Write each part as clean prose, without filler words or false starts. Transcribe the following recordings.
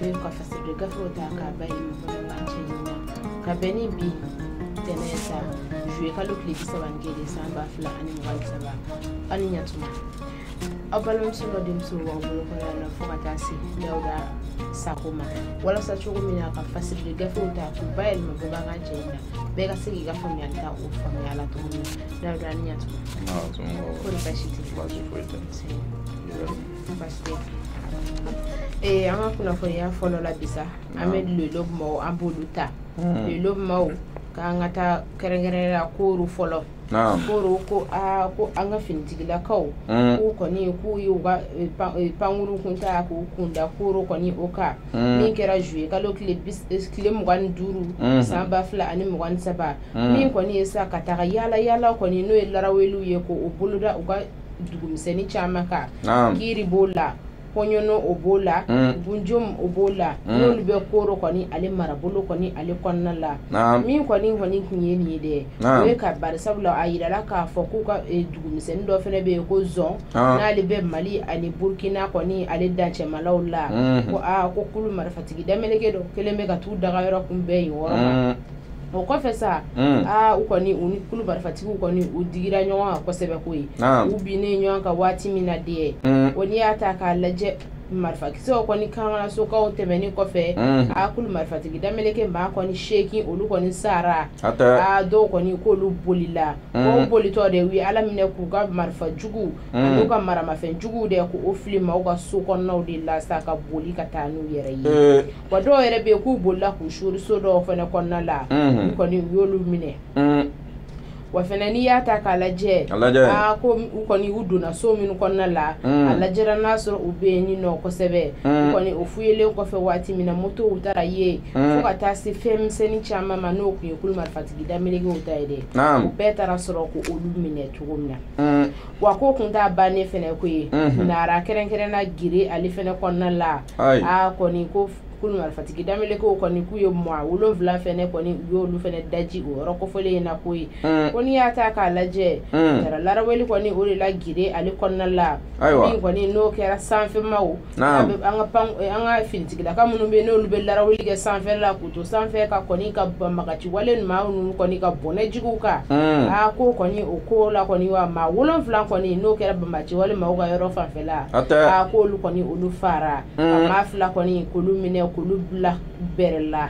bɛ ka fasiri gafew ta k'a bayɛlɛma bamanankan cɛɲi na ka bɛn ni bi tɛnɛ sa juillet kalo tile 31 san 2023. Aw ni ɲatuma, aw balimamuso dɔ denmuso b'aw bolo kɔrɔ yan nɔ fo ka taa se Dawuda Sako ma, walasa cogo min na ka fasiri gafew ta k'u bayɛlɛma bamanankan cɛɲi na, bɛɛ ka se k'i ka faamuyali ta o faamuya la cogo min na. Dawuda, ni ɲatuma. Ko ni baasi tɛ? Baasi foyi tɛ. Baasi tɛ. An ka kunnafoniya fɔlɔ la bi sa, an bɛ lelo maaw, an b'olu ta lelo maaw k'an ka taa kɛrɛnkɛrɛnnenya la Koro fɔlɔ. Koro ko aa, ko an ka finitigilakaw k'u kɔni k'u y'u ka pankuru kun ta k'u kunda Koro kɔni o kan, min kɛra juillet kalo tile 25 san 2023, min kɔni ye sa ka taga yaala yaala kɔni, n'o ye laraweliw ye, k'o boloda u ka dugumisɛnnin caman kan. Kiri b'o la, Kɔɲɔnɔ o b'o la, Gunjom o b'o la, n'olu bɛ Koro kɔni ale marabolo kɔni ale kɔnɔna la. Min kɔni tun ye nin ye dɛ, o ye ka bari sabula a yirala k'a fɔ k'u ka dugumisɛnnin dɔ fana bɛ yen ko Zɔn, n'ale bɛ Mali ani Burukina kɔni ale dancɛmalaw la, ko aa, ko kulu marifatigi dameleke dɔ kelen bɛ ka t'u dagayɔrɔ kunbɛn yen yɔrɔ ma. O kɔfɛ sa, aa, u kɔni u ni kulu marifatigiw kɔni u digira ɲɔgɔn kan kosɛbɛ koyi. U binnen ɲɔgɔn kan waati min na de, o n'i y'a ta k'a lajɛ, marifakisɛw kɔni kankanasokaw tɛmɛnen kɔfɛ, a kulu marifatigi dameleke maa kɔni 8, olu kɔni sara. Aa, dɔw kɔni k'olu bolila. O bolitɔ de, u ye Ala minɛ k'u ka marifa jugu an'u ka maramafɛn juguw de k'o fili maaw ka so kɔnɔnaw de la sa, ka boli ka taa n'u yɛrɛ ye. Wa dɔw yɛrɛ bɛ yen k'u bolila k'u suri so dɔw fana kɔnɔna la, u kɔni u y'olu minɛ. Wa fana n'i y'a ta k'a lajɛ, aa, ko u kɔni u donna so minnu kɔnɔna la, a lajɛra n'a sɔrɔ u bɛ yen nɔ kosɛbɛ. U kɔni o fuyelen kɔfɛ waati min na, motow taara ye fo ka taa se fɛn misɛnnin caman ma, n'o tun ye kulu marifatigi damelekew ta ye dɛ, u bɛɛ taara sɔrɔ k'olu minɛ cogo min na. Wa ko kun t'a bannen fɛnɛ ko ye Nara, kɛrɛnkɛrɛnna Gire ale fɛnɛ kɔnɔna la. Aa, kɔni ko kulu marifatigi damelekew kɔni k'u ye maa 7 fɛnɛ kɔni, u y'olu fɛnɛ daji o yɔrɔ kofɔlen in na ko ye. Ko n'i y'a ta k'a lajɛ, taara laraweli kɔni o de la Gire ale kɔnɔna la, min kɔni n'o kɛra sanfɛmaw, an ka finitigilaka minnu bɛ yen n'olu bɛ laraweli kɛ sanfɛ la, k'u to sanfɛ ka kɔni ka banbagaci wale maa ninnu kɔni ka bɔnɛ juguw kan. Aa, ko kɔni o ko la kɔni, wa maa 7 kɔni n'o kɛra banbagaci wale maaw ka yɔrɔ fanfɛla, aa, k'olu kɔni olu fara, ka maa 2 kɔni k'olu minɛ k'olu bila bɛrɛ la.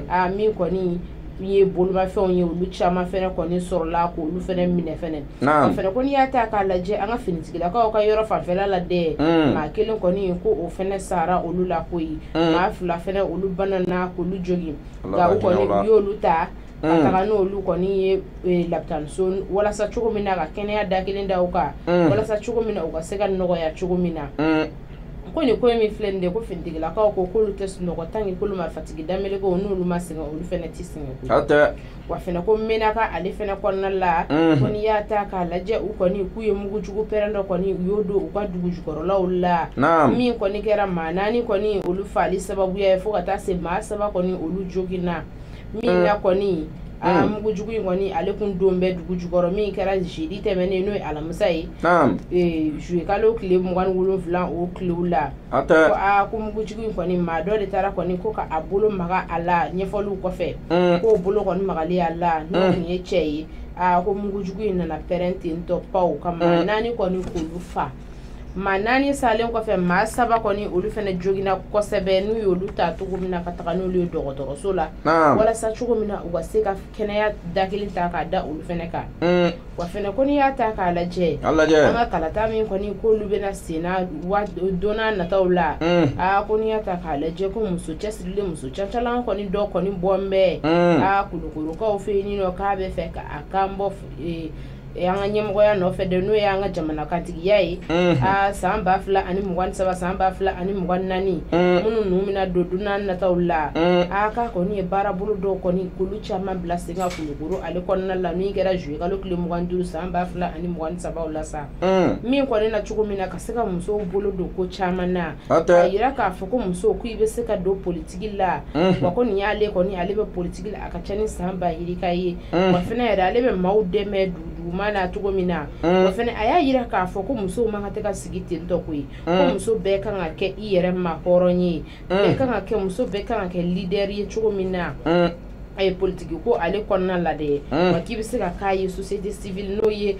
Aa, min kɔni ye bolomafɛnw ye, olu caman fɛnɛ kɔni sɔrɔla k'olu fɛnɛ minɛ fɛnɛ. O fɛnɛ ko n'i y'a ta k'a lajɛ, an ka finitigilakaw ka yɔrɔ fanfɛla la dɛ, maa 1 kɔni ko o fɛnɛ sara olu la koyi, maa 2 fɛnɛ olu banana k'olu jogin, nka u kɔni u y'olu ta ka taga n'olu kɔni ye lapitaniso, walasa cogo min na ka kɛnɛya da kelen da u kan, walasa cogo min na u ka se ka nɔgɔya cogo min na. Ko nin ko in min filɛ nin de, ko finitigilakaw ko k'olu tɛ sunɔgɔ tant que k'olu marifatigi damelekew n'olu ma sɛgɛn, olu fɛnɛ tɛ sɛgɛn koyi. Wa fɛnɛ ko Menaka ale fɛnɛ kɔnɔna la, ko n'i y'a ta k'a lajɛ, u kɔni k'u ye mugujugu pɛrɛn dɔ kɔni u y'o don u ka dugu jukɔrɔlaw la, min kɔni kɛra maa 4 kɔni olu faali sababuya ye, fo ka taa se maa 3 kɔni olu joginna. Min na kɔni, aa, mugujugu in kɔni ale kun don bɛ dugu jukɔrɔ, min kɛra jeudi tɛmɛnen, n'o ye alamisa ye, juillet kalo tile 27, o tilew la. Ko aa, ko mugujugu in kɔni, maa dɔ de taara kɔni ko ka a bolo maga a la. Ɲɛfɔliw kɔfɛ, k'o bolo kɔni magalen a la, n'o tun ye cɛ ye, aa, ko mugujugu in nana pɛrɛn ten tɔ paw, ka maa 4 kɔni k'olu fa. Maa 4 salen kɔfɛ, maa 3 kɔni olu fɛnɛ joginna kosɛbɛ, n'u y'olu ta cogo min na ka taga n'olu ye dɔgɔtɔrɔso la, walasa cogo min na u ka se ka kɛnɛya da kelen ta k'a da olu fɛnɛ kan. Wa fɛnɛ ko n'i y'a ta k'a lajɛ, an ka kalata min kɔni k'olu bɛna senna don n'a nataw la, aa, ko n'i y'a ta k'a lajɛ, ko muso cɛsirilen, muso cacalan kɔni dɔ kɔni bɔn bɛ, aa, Kulukorokaw fɛ yen nɔ, k'a bɛ fɛ ka a kan bɔ an ka ɲɛmɔgɔya nɔfɛ dɛ, n'o y'an ka jamana kantigiya ye, aa, san 2023, san 2024 minnu ninnu bɛna don don n'a nataw la. Aa, k'a kɔni ye baarabolo dɔw kɔni k'olu caman bila sen kan Kulukoro ale kɔnɔna la, min kɛra juillet kalo tile 25 san 2023 la sa, min kɔni na cogo min na ka se ka musow bolo don ko caman na, k'a yira k'a fɔ ko musow ko i bɛ se ka don politiki la. Wa ko nin y'ale kɔni, ale bɛ politiki la a ka ca ni san ba yirika ye. Wa fɛnɛ yɛrɛ, ale bɛ maaw dɛmɛ dugu duguma na cogo min na o fana a y'a jira k'a fɔ ko musow man kan tɛ ka sigi ten tɔ koyi ko muso bɛɛ kan ka kɛ i yɛrɛ ma hɔrɔn ye bɛɛ kan ka kɛ muso bɛɛ kan ka kɛ leader ye cogo min na a ye politiki ko ale kɔnɔna la dɛ wa k'i bɛ se ka k'a ye société civile n'o ye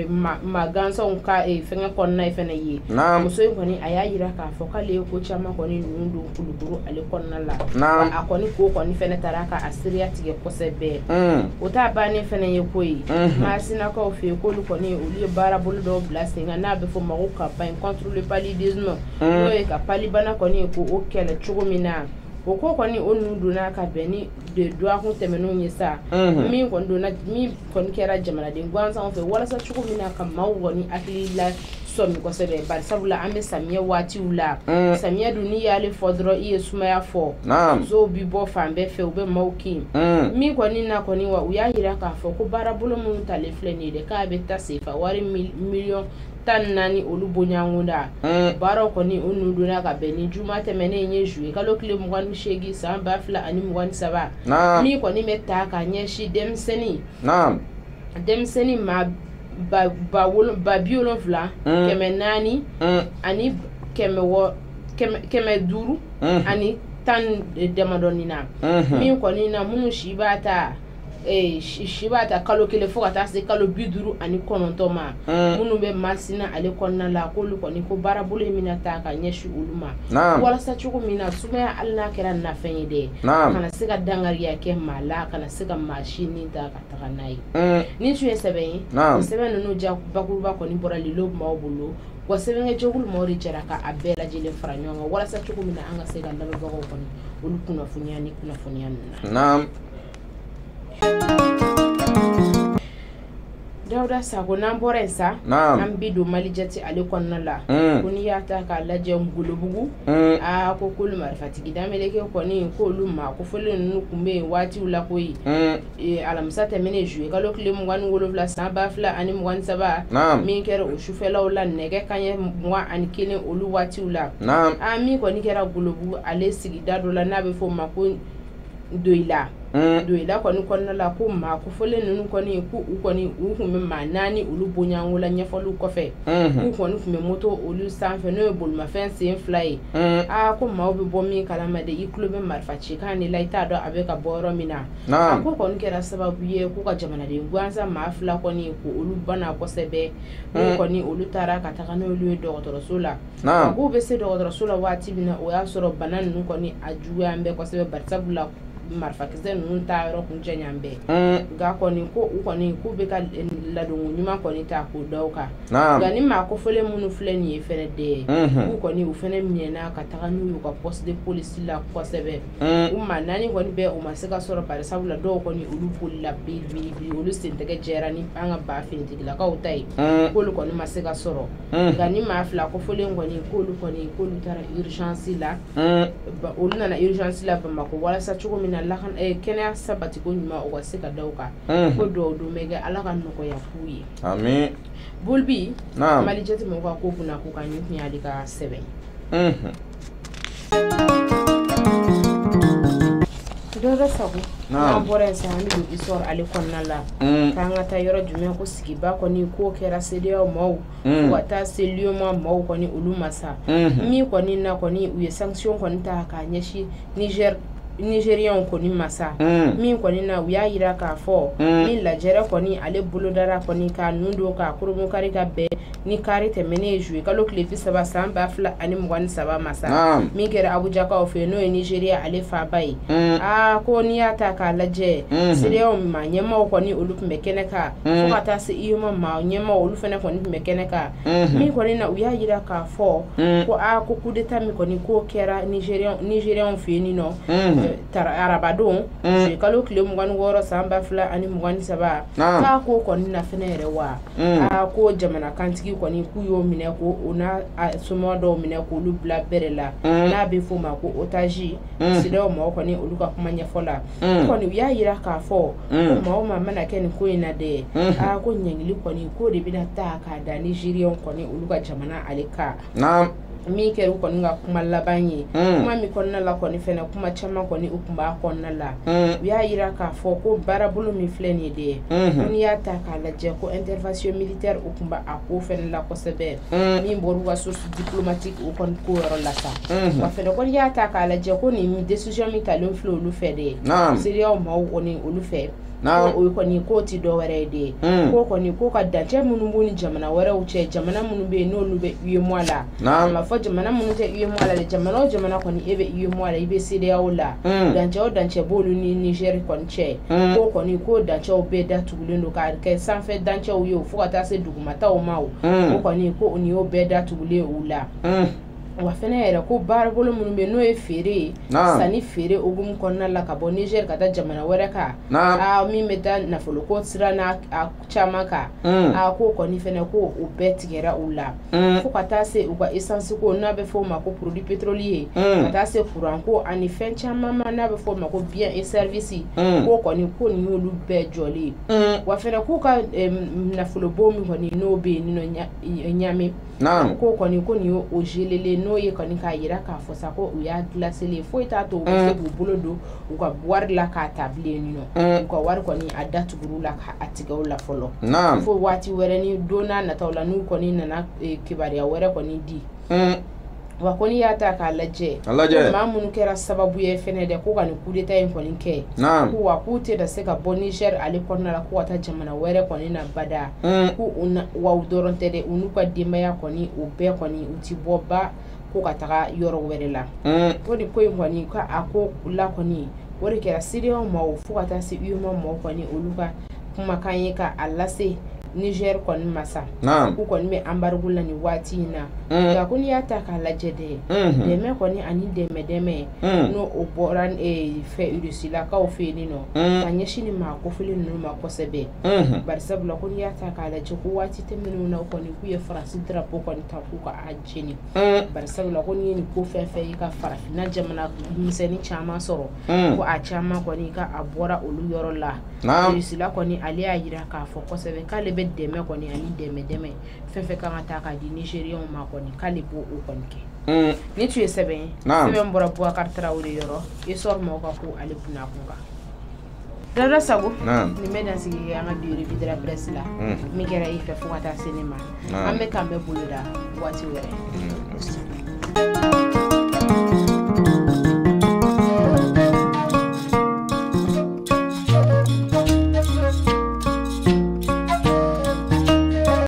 maa gansanw ka fɛngɛ kɔnɔna ye fɛnɛ ye muso in kɔni a y'a jira k'a fɔ k'ale ye ko caman kɔni ninnu don Kulukoro ale kɔnɔna la a kɔni ko kɔni fɛnɛ taara ka a seereya tigɛ kosɛbɛ o t'a bannen fɛnɛ ye ko ye Masinakaw fɛ yen k'olu kɔni olu ye baarabolo dɔw bila sen kan n'a bɛ fɔ o ma ko campagne contre le paludisme n'o ye ka palibana kɔni ko o kɛlɛ cogo min na o ko kɔni o ninnu donna ka bɛn ni dɔgɔkun tɛmɛnenw ye sa min kɔni donna min kɔni kɛra jamanaden gansanw fɛ walasa cogo min na ka maaw kɔni hakili la sɔmi kosɛbɛ bari sabula an bɛ samiyɛ waatiw la samiyɛ dun n'i y'ale fɔ dɔrɔn i ye sumaya fɔ musow bi bɔ fan bɛɛ fɛ u bɛ maaw kin min kɔni na kɔni wa u y'a jira k'a fɔ ko baarabolo minnu talen filɛ nin ye dɛ k'a bɛ taa sefa wari miliyɔn 14 olu bonyankunda baaraw kɔni o ninnu donna ka bɛn ni juma tɛmɛnen ye juillet kalo tile 28 san 2023 min kɔni bɛ ta ka ɲɛsin denmisɛnnin maa 70 400 ani 500 ani 10 damadɔnin na min kɔni na minnu si b'a ta kalo 1 fo ka taa se kalo 59 ma minnu bɛ Masina ale kɔnɔna la k'olu kɔni ko baarabolo in bɛna ta ka ɲɛsin olu ma walasa cogo min na sumaya hali n'a kɛra nafɛn ye dɛ kana se ka dangariya kɛ maa la kana se ka maa si ni ta ka taga n'a ye ni tun ye sɛbɛn ye o sɛbɛn ninnu ja bakuruba kɔni bɔra Lilo maaw bolo wa sɛbɛnkɛjɛkulu maaw de jɛra ka a bɛɛ lajɛlen fara ɲɔgɔn kan walasa cogo min na an ka se ka lamɛnbagaw kɔni olu kunnafoniya ni kunnafoniya ninnu na. Dawuda Sako n'an bɔra yen sa an bi don Mali jate ale kɔnɔna la ko n'i y'a ta k'a lajɛ Ngolobugu aa ko k'olu marifatigi dameleke kɔni k'olu maa kofɔlen ninnu tun bɛ yen waatiw la koyi alamisa tɛmɛnen juillet kalo tile 27 san 2023 min kɛra o sufɛlaw la nɛgɛ kanɲɛ 21 olu waatiw la aa min kɔni kɛra Ngolobugu ale sigida dɔ la n'a bɛ fɔ o ma ko Doyila Doyila kɔni kɔnɔna la ko maa kofɔlen ninnu kɔni ko u kɔni u tun bɛ maa 4 olu bonyanko la ɲɛfɔliw kɔfɛ k'u kɔni tun bɛ moto olu sanfɛ n'o ye bolimafɛn sen 2 ye aa ko maaw bɛ bɔ min kalama de i tulo bɛ marifa cikan de la i t'a dɔn a bɛ ka bɔ yɔrɔ min na a ko kɔni kɛra sababu ye k'u ka jamanaden gansan maa 2 kɔni ko olu bana kosɛbɛ n'u kɔni olu taara ka taga n'olu ye dɔgɔtɔrɔso la k'u bɛ se dɔgɔtɔrɔso la waati min na o y'a sɔrɔ bana ninnu kɔni a juguya bɛɛ kosɛbɛ barisabula marifakisɛ ninnu ta yɔrɔ kun cɛ bɛɛ nka kɔni ko u kɔni k'u bɛ ka ladonko ɲuman kɔni ta k'o da kan nka ni maa kofɔlen minnu filɛ nin ye fɛnɛ dɛ k'u kɔni u fɛnɛ minɛna ka taga n'u y'u ka poste de police la kosɛbɛ u maa 4 kɔni bɛɛ u ma se ka sɔrɔ barisabula dɔw kɔni olu bolila biribiri olu sentɛgɛ jɛra ni an ka ba finitigilakaw ta ye k'olu kɔni ma se ka sɔrɔ nka ni maa 2 kofɔlen kɔni k'olu kɔni k'olu taara urgence la olu nana urgence la Bamakɔ walasa cogo min na kɛnɛya sabatiko ɲuman o ka se ka da u kan ko dugawu don bɛ kɛ Ala ka nɔgɔya k'u ye. Amiin. Bolibi Mali jate mɔgɔw ka ko kunna ko kan nin tun y'ale ka sɛbɛn ye. Dawuda Sako n'an bɔra yen sisan an bɛ don histoire ale kɔnɔna la k'an ka taa yɔrɔ jumɛn ko sigiba kɔni k'o kɛra CEDEAO maaw fo ka taa se l'UEMOA maaw kɔni olu ma sa min kɔni na kɔni u ye sanction kɔni ta k'a ɲɛsin Niger Nigériens kɔni ma sa min kɔni na u y'a jira k'a fɔ ni lajɛrɛ kɔni ale bolodara kɔni ka nun don k'a kurunbonkari ka bɛn ni kari tɛmɛnen ye juillet kalo tile 30 san 2023 ma sa min kɛra Abujakaw fɛ yen n'o ye Nigéria ale faaba ye aa ko n'i y'a ta k'a lajɛ CEDEAO maa ɲɛmaaw kɔni olu tun bɛ kɛnɛ kan fo ka taa se UEMOA maa ɲɛmaaw olu fana kɔni tun bɛ kɛnɛ kan min kɔni na u y'a jira k'a fɔ ko aa ko coup d'état min kɔni k'o kɛra Nigériens fɛ yen nɔ arabadon juillet kalo tile 26 san 2023 k'a ko kɔni na fɛnɛ yɛrɛ wa aa ko jamana kantigi kɔni k'u y'o minɛ ko o n'a somɔgɔ dɔw minɛ k'olu bila bɛrɛ la n'a bɛ f'o ma ko otage CEDEAO mɔgɔw kɔni olu ka kuma ɲɛfɔ la kɔni u y'a jira k'a fɔ ko maa o maa mana kɛ nin ko in na dɛ aa ko ɲangili kɔni k'o de bɛna ta k'a da Nigériens kɔni olu ka jamana ale kan. Min kɛra u kɔni ka kuma laban ye, kuma min kɔnɔna la kɔni fɛnɛ kuma caman kɔni u tun b'a kɔnɔna la. U y'a yira k'a fɔ ko baarabolo min filɛ nin ye dɛ, ko n'i y'a ta k'a lajɛ ko intervention militaire u tun b'a ko fɛnɛ la kosɛbɛ, min bɔra u ka source diplomatique u kɔni ko yɔrɔ la sa. Wa fɛnɛ ko n'i y'a ta k'a lajɛ ko nin décision min talen filɛ olu fɛ dɛ, CEDEAO maaw kɔni olu fɛ, o kɔni k'o ti dɔ wɛrɛ ye de, ko kɔni ko ka dancɛ minnu b'u ni jamana wɛrɛw cɛ, jamana minnu bɛ yen n'olu bɛ UEMOA la, a ma fɔ jamana minnu tɛ UEMOA la dɛ, jamana o jamana kɔni e bɛ UEMOA la, i bɛ CEDEAO la, dancɛ o dancɛ b'olu ni Niger kɔni cɛ, ko kɔni ko dancɛw bɛɛ datugulen don k'a kɛ sanfɛ dancɛw ye fo ka taa se dugumataw ma, o kɔni ko nin y'o bɛɛ datugulen u la. Wa fɛnɛ yɛrɛ ko baarabolo minnu bɛ n'o ye feere ye, sanni feere hukumu kɔnɔna la ka bɔ Niger ka taa jamana wɛrɛ kan, min bɛ taa nafoloko sira n'a caman kan, ko kɔni fɛnɛ ko o bɛɛ tigɛra u la, fo ka taa se u ka essence ko n'a bɛ fɔ o ma ko produit pétrolier, ka taa se courant ko ani fɛn caman ma n'a bɛ fɔ o ma ko bien et service, ko kɔni ko nin y'olu bɛɛ jɔlen. Wa fɛnɛ k'u ka nafolobon min kɔni n'o bɛ yen nɔ Ɲame, ko kɔni ko nin y'o gelelen n'o ye kɔni k'a yira k'a fɔ sa ko u y'a glacé, foyi t'a to u bɛ se k'u bolo don u ka wari la k'a ta bilen nɔ, u ka wari kɔni a datuguru la k'a tigɛ u la fɔlɔ, fo waati wɛrɛ ni don n'a nataw la n'u kɔni nana kibaruya wɛrɛ kɔni di. Wa ko n'i y'a ta k'a lajɛ, maa minnu kɛra sababu ye fɛnɛ dɛ ko ka nin coup d'état in kɔni kɛ, ko wa k'u tɛ se ka bɔ Niger ale kɔnɔna la ko ka taa jamana wɛrɛ kɔni na bada, ko wa u dɔrɔn tɛ dɛ, u n'u ka denbaya kɔni u bɛɛ kɔni u ti bɔ ba ko ka taga yɔrɔ wɛrɛ la. Ko nin ko in kɔni ka a ko la kɔni o de kɛra CEDEAO maaw fo ka taa se UEMOA maaw kɔni olu ka kumakan ye ka a lase Niger kɔni masa, k'u kɔni bɛ embargo la nin waati in na. Nka ko n'i y'a ta k'a lajɛ dɛ, dɛmɛ kɔni ani dɛmɛ n'o o bɔra fɛ Rusilakaw fɛ yen nɔ ka ɲɛsin nin maa kofɔlen ninnu ma kosɛbɛ, bari sabula ko n'i y'a ta k'a lajɛ ko waati tɛmɛnenw na kɔni k'u ye Faransi drapeau kɔni ta k'u ka a jeni, bari sabula ko n'i ye nin ko fɛn fɛn ye ka farafinna jamana misɛnnin caman sɔrɔ, ko a caman kɔni ka a bɔra olu yɔrɔ la. Rusila kɔni ale y'a yira k'a fɔ kosɛbɛ k'ale bɛ dɛmɛ kɔni ani dɛmɛ fɛn fɛn kan ka taa k'a di Nigériens ma kɔni k'ale b'o o kɔni kɛ. Ni tun ye sɛbɛn ye, sɛbɛn bɔra Boubacar Traoré yɔrɔ, Essor maaw ka ko ale bunna kun kan. Dawuda Sago, nin bɛ dansigi kɛ an ka bi revue de la presse la, min kɛra i fɛ fo ka taa se ne ma. An bɛ k'an bɛɛ bolo da waati wɛrɛ.